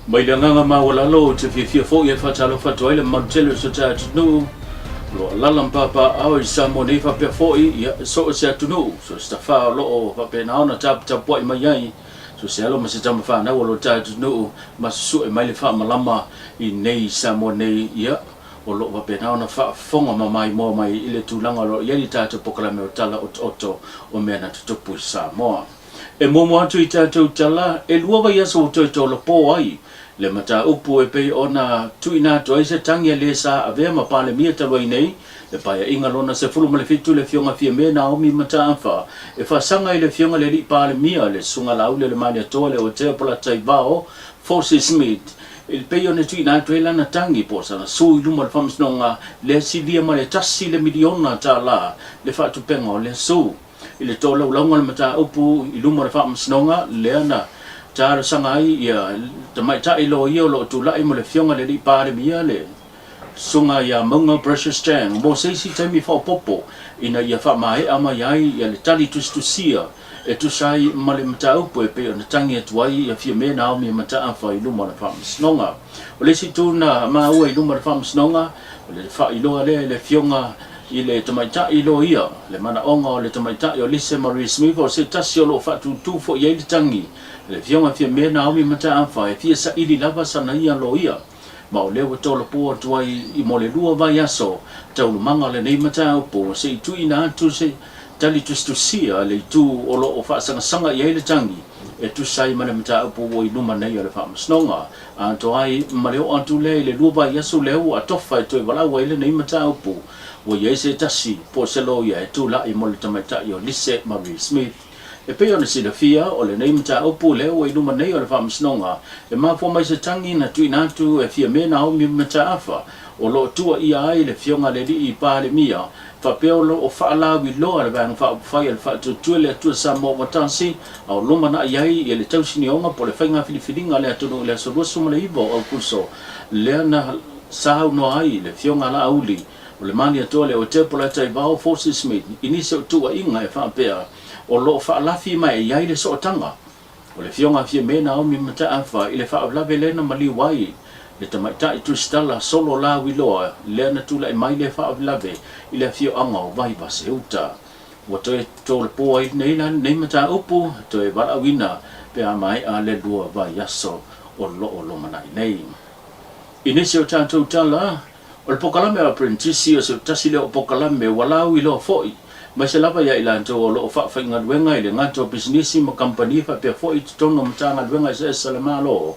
Mai le agaga maualalo ou te fiafia foi e faatalofa atu ai le mamalu tele o si o ta atunuu o lo o alaala ma papaaao i Samoa nei faapea foi ia so o se atunuu, so o se tafā o lo o faapena ona taputapuai mai ai so o se alo ma se tama fanau o lo ta atunuu ma susue mai le faamalama i nei Samoa nei ia o lo o faapena ona faafofoga ma maimoa mai i le tulaga o lo o i ai le tatou polokalame o Tala Otooto o Mea na Tutupu i Samoa. E muamua atu i tatou tala, e lua vaiaso ua toe tolopo ai le mataupu e pei ona tuuina atu ai se tagi a le sa avea ma Palemia talu ai nei, le Paeaiga Lona 17 le Afioga Fiame Naomi Mataafa e faasaga i le Afioga i le Alii Palemia, le Susuga Laauli Alemaniatoa Leotea Polataivao Fosi Smith, e pei ona tuuina atu ai lana tagi po o sana sue i luma o le Faamasinoga lea silia ma le tasi le miliona tala le faatupega o lea sue. I le tolaulauga o le mataupu i luma o le Faamasinoga lea na talosaga ai ia tamaitai loia o lo o tulai mo le Afioga i le Alii Palemia le Susuga ia Mauga Precious Chang mo se isi taimi faaopoopo ina ia faamaea mai ai ia le tali tusitusia e tusa ai ma le mataupu e pei ona tagi atu ai ia Fiame Naomi Mataafa i luma o le Faamasinoga. O le isi itu na maua i luma o le Faamasinoga, o le faailoa lea i le Afioga i le tamaitai loia, le manaoga o le tamaitai o Lise Marie Smith o se tasi o lo o faatūtū foi i ai le tagi a le Afioga Fiame Naomi Mataafa e fia saili lava sana ia loia. Ma o lea ua tolopo atu ai i mo le lua vaiaso taualumaga o lenei mataupu se i tuuina atu se tali tusitusia a le itu o lo o faasagasaga i ai le tagi e tusa ai ma le mataupu ua i luma nei o le Faamasinoga. Atoa ai ma le oo atu lea i le lua vaiaso lea ua atofa e toe valaau ai lenei mataupu ua i ai se tasi po o se loia e tulai mo le tamaitai o Lise Marie Smith. E pei ona silafia, o lenei mataupu lea ua i luma nei o le Faamasinoga e mafua mai se tagi na tuuina atu e Fiame Naomi Mataafa o lo o tuuaia ai le Afioga a le Alii Palemia faapea o lo o faalauiloa le Vaega Faaupufai a le Faatuatua i le Atua Samoa ua tasi a o lumanai ai ia le tausinioga po o le faiga filifiliga a le atunuu i le aso 29 o Aokuso lea na saunoa ai le Afioga a Laauli o le Malietoa le Ote Polataivao Fosi Smith i nisi o tuuaiga e faapea o lo o faalafi mai ai le sootaga o le Afioga a Fiame Naomi Mataafa i le faalavelave lea na maliu ai le tamaitai tusitala solo lauiloa lea na tulai mai le faalavelave i le afioaga o Vaivase-uta. Ua toe tolopo ai nei la lenei mataupu toe valaauina pe a maea le lua vaiaso o lo o lumanai nei. I nisi o tatou tala, o le pokalame o Aperenitisi o se tasi lea o pokalame ua lauiloa foi, aemaise lava ia i latou o lo o faafaigaluega i le gata o pisinisi ma kamupani faapea foi i totonu o Matagaluega eseese a le Malo,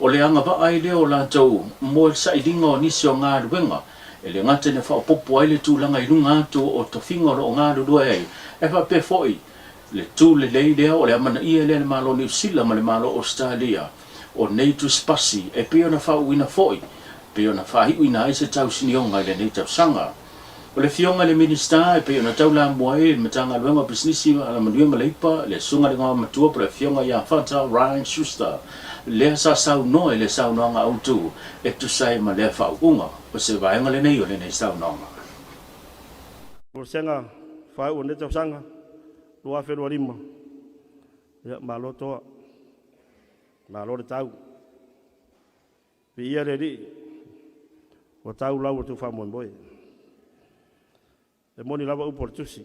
o le agavaa ai lea o latou mo le sailiga o nisi o galuega E le gata ina faaopoopo ai le tulaga i luga atu o tofiga o lo o galulue ai, ae faapea foi le tu lelei lea o le amanaia lea e le Malo o Niu Sila ma le Malo o Ausetalia o nei tusipasi e pei ona faauuina foi pei ona faaiuina ai se tausinioga i lenei tausaga. O le Afioga i le Minisita e pei ona taulamua ai le Matagaluega o Pisinisi, Alamanuia ma Leipa, le Susuga i le Igoamatua po o le Afioga ia Fata Ryan Schuster, lea sa saunoa i le saunoaga autu e tusa ai ma lea faauuga o se vaega lenei o lenei saunoaga. Vasega faaiu o lenei tausaga 2025, ia malo toa, malo le tau. Viia le Alii, ua tau lau o le tou faamoemoe. E moni lava upu o le Tusi,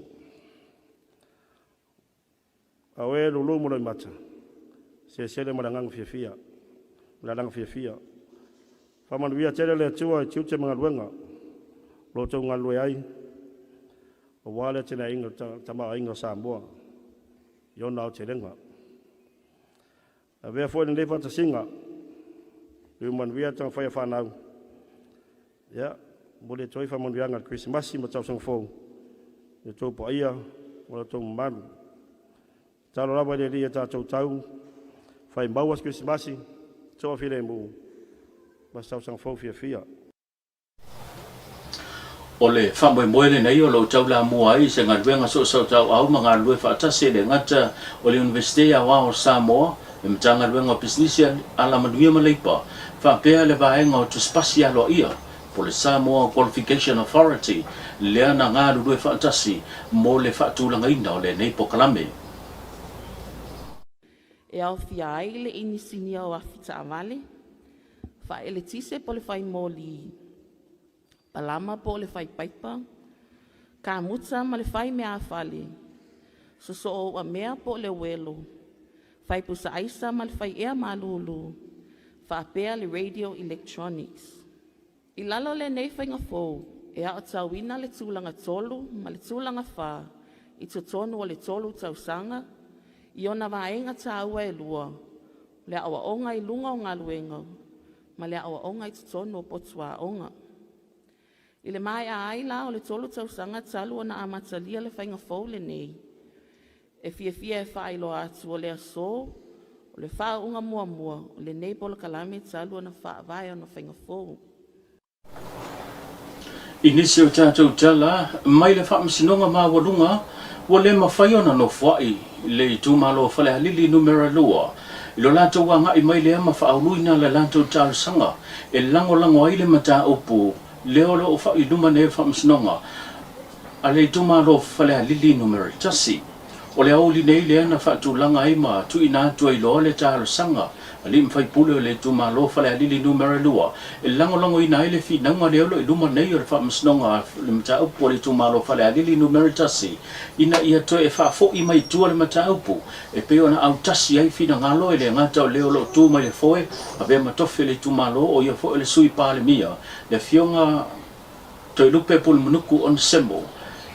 A o e lulu ma loimata, sesele ma le agaga fiafia, ma le alaga fiafia. Faamanuia tele le Atua i tiute ma galuega o lo outou galulue ai, aua le atinaeina o le tamaoaiga o Samoa i ona aotelega. Avea foi lenei faatasiga, liu manuia taumafai a fanau, ia, momoli atu ai faamanuiaga o le Kerisimasi ma tausaga fou i lo outou paia ma lo outou mamalu. Tatalo lava i le Alii ia tatou tau fai maua se Kerisimasi toafilemu ma se tausaga fou fiafia. O le faamoemoe lenei o lo o taulamua ai se galuega soosootauau ma galulue faatasi e le gata o le Iunivesite Aoao o Samoa, le Matagaluega o Pisinisi Alamanuia ma Leipa, faapea le vaega o Tusipasi Aloaia po o le Samoa Qualification Authority lea na galulue faatasi mo le faatulagaina o lenei polokalame. E aofia ai le inisinia o afi taavale, Faaeletise po o le fai moli, palama po o le fai paipa, kamuta ma le fai meafale, sosoo uamea po o le uelo, fai pusaaisa ma le fai ea malulu, faapea le radio electronics. I lalo o lenei faiga fou, e aotauina le tulaga 3 ma le tulaga 4 i totonu o le 3 tausaga i ona vaega taua e 2, o le aoaoga i luga o galuega ma le aoaoga i totonu o potuaoga. I le maea ai la o le 3 tausaga talu ona amatalia le faiga fou lenei, e fiafia e faailoa atu o le aso o le faauuga muamua o lenei polokalame talu ona faavae ona faiga fou. I nisi o tatou tala mai le Faamasinoga Maualuga, ua le mafai ona nofoa'i le itumalo o Falealili Numera 2 i lo latou aga'i mai lea ma faauluina le latou talosaga e lagolago ai le mataupu lea o lo o i luma nei o le Faamasinoga a le itumalo o Falealili Numera 1. O le aoauli nei lea na faatulaga ai ma tuuina atu ai loa le talosaga a alii ma faipule o le itumalo Falealili Numera 2 e lagolagoina ai le finauga lea o lo o i luma nei o le Faamasinoga le mataupu a le itumalo Falealili Numera 1 ina ia toe faafoi mai tua le mataupu e pei ona autasi ai finagalo e le gata o le o lo o tu mai le foe avea ma tofi o le itumalo o ia foi o le Sui Palemia le Afioga Toelupe Pulumanuku Onesemo,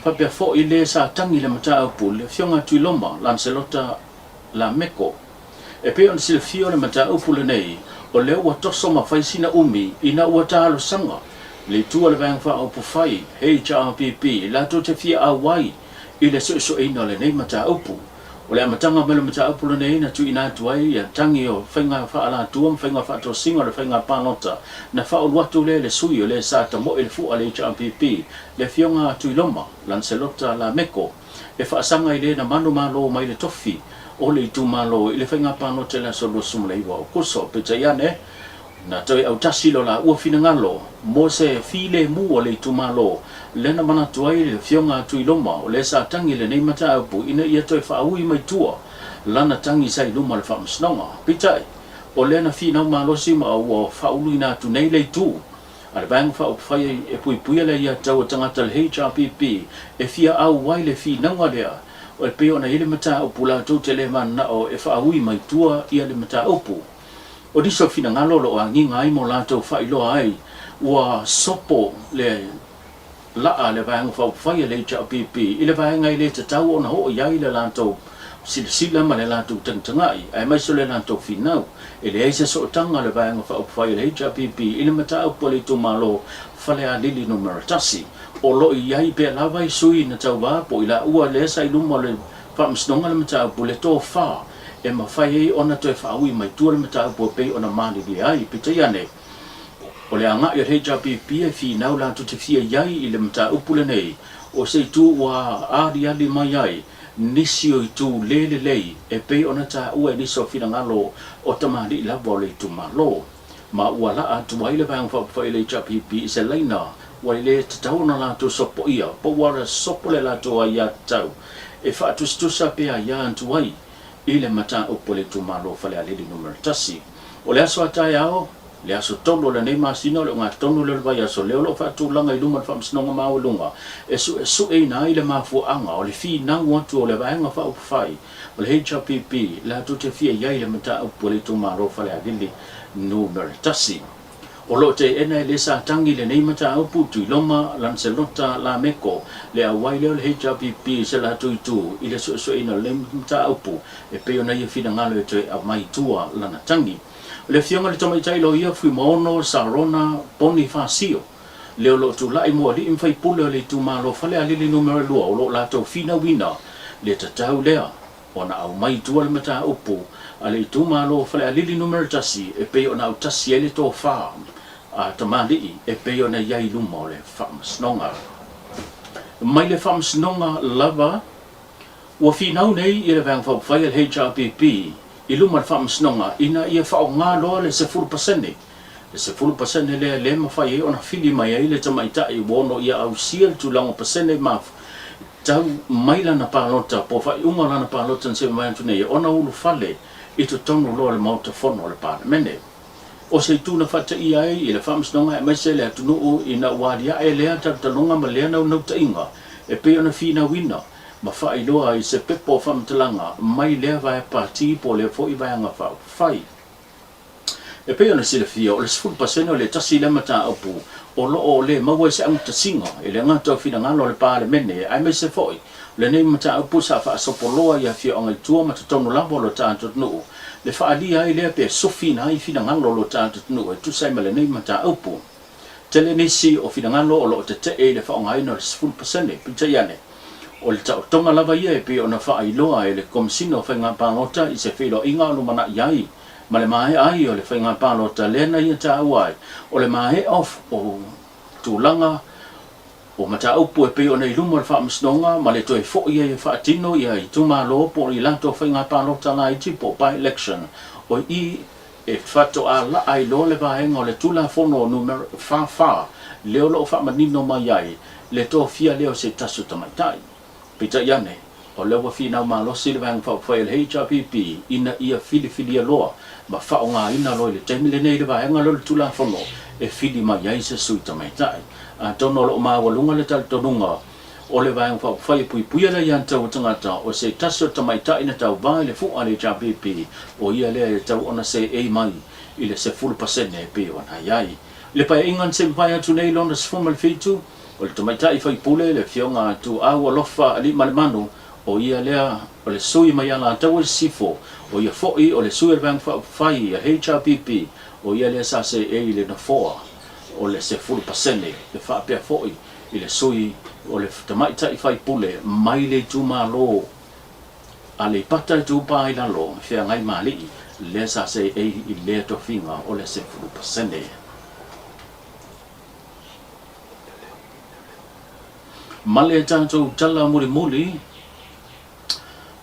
faapea foi le sa tagi i le mataupu, le Afioga Tuiloma Lancelota Lameko. E pei ona silafia o le mataupu lenei, o lea ua toso ma fai sina umi ina ua talosaga le itu a le Vaega Faaupufai, HRPP, latou te fia auai i le suesueina o lenei mataupu. O le amataga mai o le mataupu lenei na tuuina atu ai ia tagi o faiga faaalatua ma faiga faatosina o le faiga palota na faaulu atu lea i le sui o le sa tamoe le fua a le HRPP, le Afioga a Tuiloma Lancelota Lameko, e faasaga i le na manumalo mai le tofi o le itumalo i le faiga palota i le aso 29 Aokuso. Peitai ane, Na toe autasi lo laua finagalo mo se filemu o le itumalo, lea na manatu ai le Afioga a Tuiloma o lea sa tagi i lenei mataupu ina ia toe faaui mai tua lana tagi sa i luma o le Faamasinoga. Peitai, o lea na finau malosi ma ua faauluina atu nei le itu a le Vaega Faaupufai e Puipuia le Aiatatau a Tagata le HRPP e fia auai le finauga lea e pei ona i ai le mataupu latou te le mananao e faaui mai tua ia le mataupu. O nisi o finagalo o lo o agiga ai ma o latou faailoa ai ua sopo le laa a le Vaega Faaupufai a le HRPP i le vaega e le tatau ona oo i ai le latou silasila ma le latou tagatagai aemaise o le latou finau. E leai se sootaga a le Vaega Faaupufai a le HRPP i le mataupu a le itumalo Falealili Numera 1. O lo o i ai pea lava i sui na tauva po o i laua lea sa i luma o le Faamasinoga le mataupu le tofa e mafai ai ona toe faaui mai tua le mataupu e pei ona malilie ai. Peitai ane, o le agai o le HRPP e finau latou te fia i ai i le mataupu lenei, o se itu ua aliali mai ai nisi o itu le lelei e pei ona taua e nisi o finagalo o tamalii lava o le itumalo. Ma ua laa atu ai le Vaega Faaupufai o le HRPP i se laina ua le tatau ona latou sopoia po ua sopo le latou aiatatau e faatusatusa pe aia atu ai i le mataupu a le itumalo o Falealili Numera 1. O le aso a taeao, le aso 3 o lenei masina o le ogatotonu lea o le vaiaso lea o lo o faatulaga i luma o le Faamasinoga Maualuga e suesueina ai le mafuaaga o le finau atu o le Vaega Faaupufai o le HRPP latou te fia i ai i le mataupu a le itumalo o Falealili Numera 1. O lo o teena e le sa tagi lenei mataupu Tuiloma Lancelota Lameko le auai lea o le HRPP i se latou itu i le suesueina o lenei mataupu e pei ona ia finagalo e toe aumai i tua lana tagi. O le afioga i le Tamaitai Loia Fuimaono Sarona Ponifasio lea o lo o tulai mo alii ma faipule o le itumalo Falealili Numera 2 o lo o latou finauina le tatau lea ona aumai i tua le mataupu a le itumalo o Falealili Numera 1 e pei ona autasi ai le tofa a tamalii e pei ona i ai i luma o le Faamasinoga. Mai le Faamasinoga lava ua finau nei i le Vaega Faaupufai a le HRPP i luma o le Faamasinoga ina ia faaaoga loa le 10%, le 10% lea le mafai ai ona fili mai ai le tamaitai ua ono ia ausia le tulaga o pasene ma tau mai lana palota po o faaiuga o lana palota na seia mai atu nei ona ulufale i totonu loa o le Maota Fono o le Palemene. O se itu na faataia ai i le Faamasinoga aemaise le atunuu ina ua aliae lea talotaloga ma lea naunautai-ga e pei ona finauina ma faailoa ai se pepa o faamatalaga mai lea vaea pati po o lea foi vaega faaupufai. E pei ona silafia, o le 10% o le tasi lea mataupu o lo o le maua ai se augtasiga i le gata o finagalo o le Palemene aemaise foi o lenei mataupu sa faasopoloa i afioaga i tua ma totonu lava o lo tatou atunuu, le faaalia ai lea pe sofiina ai finagalo o lo tatou atunuu e tusa ai ma lenei mataupu. Tele nisi o finagalo o lo o tetee i le faaaogaina o le 10%, peitai ane, o le taotoga lava ia e pei ona faailoa e le Komesina o Faiga Palota i se feiloaiga o lumanai ai ma le maea ai o le faiga palota lea na ia taua ai o le maea o tulaga o mataupu e pei ona i luma o le Faamasinoga ma le toe foi ai e faatino ia itumalo po o i latou faiga palota laiti po o by-election o i e faatoa laa ai loa le vaega o le Tulafono Numera 44 lea o lo o faamanino mai ai le tofia lea o se tasi o tamaitai. Peitai ane, o lea ua finau malosi le Vaega Faaupufai a le HRPP ina ia filifilia loa ma faaaogaina loa i le taimi lenei le vaega lea o le Tulafono e fili mai ai se sui tamaitai. Atonu o lo o maualuga le talitonuga o le Vaega Faaupufai e puipuia le aiatatau a tagata o se tasi o tamaitai na tauva i le fua a le HRPP, o ia lea e tatau ona seei mai i le 10% e pei ona i ai. I le Paeaiga na se i mavae atu nei lona 17, O le tamaitai faipule, le Afioga a Tuuau Alofa Aliimalemanu, o ia lea o le sui mai Alataua i Sisifo, o ia foi o le sui o le Vaega Faaupufai a HRPP, o ia lea sa seei i le nofoa o le 10%, e faapea foi i le sui o le tamaitai faipule mai le itumalo Aleipata Itupa i Lalo, Feagaimalii, lea sa seei i lea tofiga o le 10%. Ma le tatou tala mulimuli,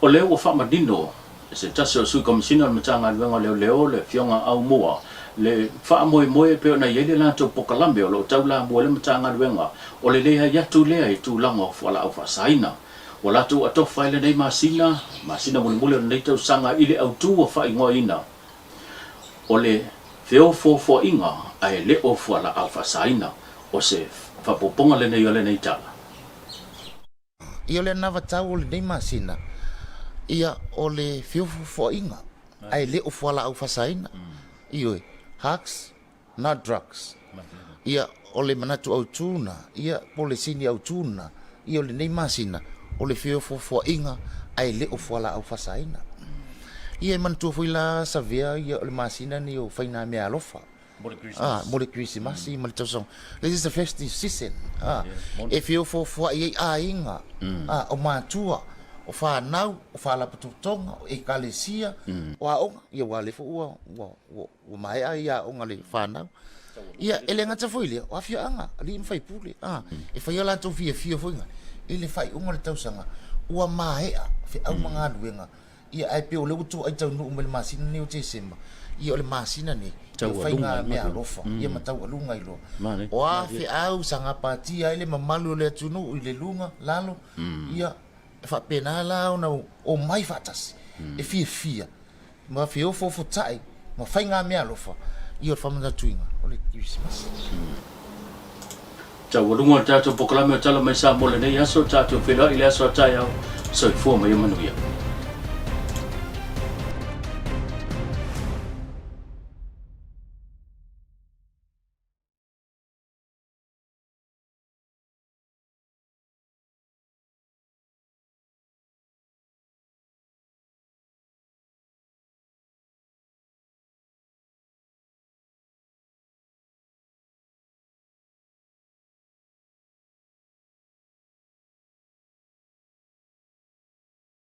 o lea ua faamanino e se tasi o Sui Komesina o le Matagaluega o Leoleo, le Afioga Aumua, le faamoemoe e pei ona i ai le latou pokalame o lo o taulamua i le Matagaluega o le leai atu lea i tulaga o fualaau faasaina. Ua latou atofa ai lenei masina, masina mulimuli o lenei tausaga i le autu ua faaigoaina O le feofoofoaiga ae le o fualaau faasaina, o se faaopoopoga lenei o lenei tala. Ia o le anavatau o lenei masina, ia o le feofoofoaiga ae le o fualaau faasaina. Ioe, hugs not drugs. Ia, o le manatu autu na, ia, po o le sini autu na, ia o lenei masina, o le feofoofoaiga ae le o fualaau faasaina. Ia, e manatua foi la Savea, ia, o le masina nei o faigameaalofa. Ah, mo le Kerisimasi ma le tausaga. This is the festive season. Ah, e feofoofoai ai aiga, ah, o matua, o fanau, o faalapotopotoga, o ekalesia, o aoga. Ia, aua o lea foi ua, ua, ua, Ua maea ia aoga le fanau. Ia, e le gata foi i lea, o afioaga, alii ma faipule, a, e fai a latou fiafia foi na, i le faaiuga o le tausaga, ua maea feau ma galuega, ia, ae pei o lea ua toai taunuu mai le masina nei o Tesema, ia, o le masina nei, ia, faiga meaalofa, ia, ma taualuga ai loa. O a feau sa gapatia ai le mamalu o le atunuu i le luga, lalo, ia, e faapena la ona omai faatasi, e fiafia, Ma feofoofotai ma faigameaalofa ia o le faamanatuina o le Kerisimasi. Taualuga o le tatou pokalame o Tala Mai Samoa lenei aso, tatou feiloai i le aso a taeao. Soifua ma ia manuia.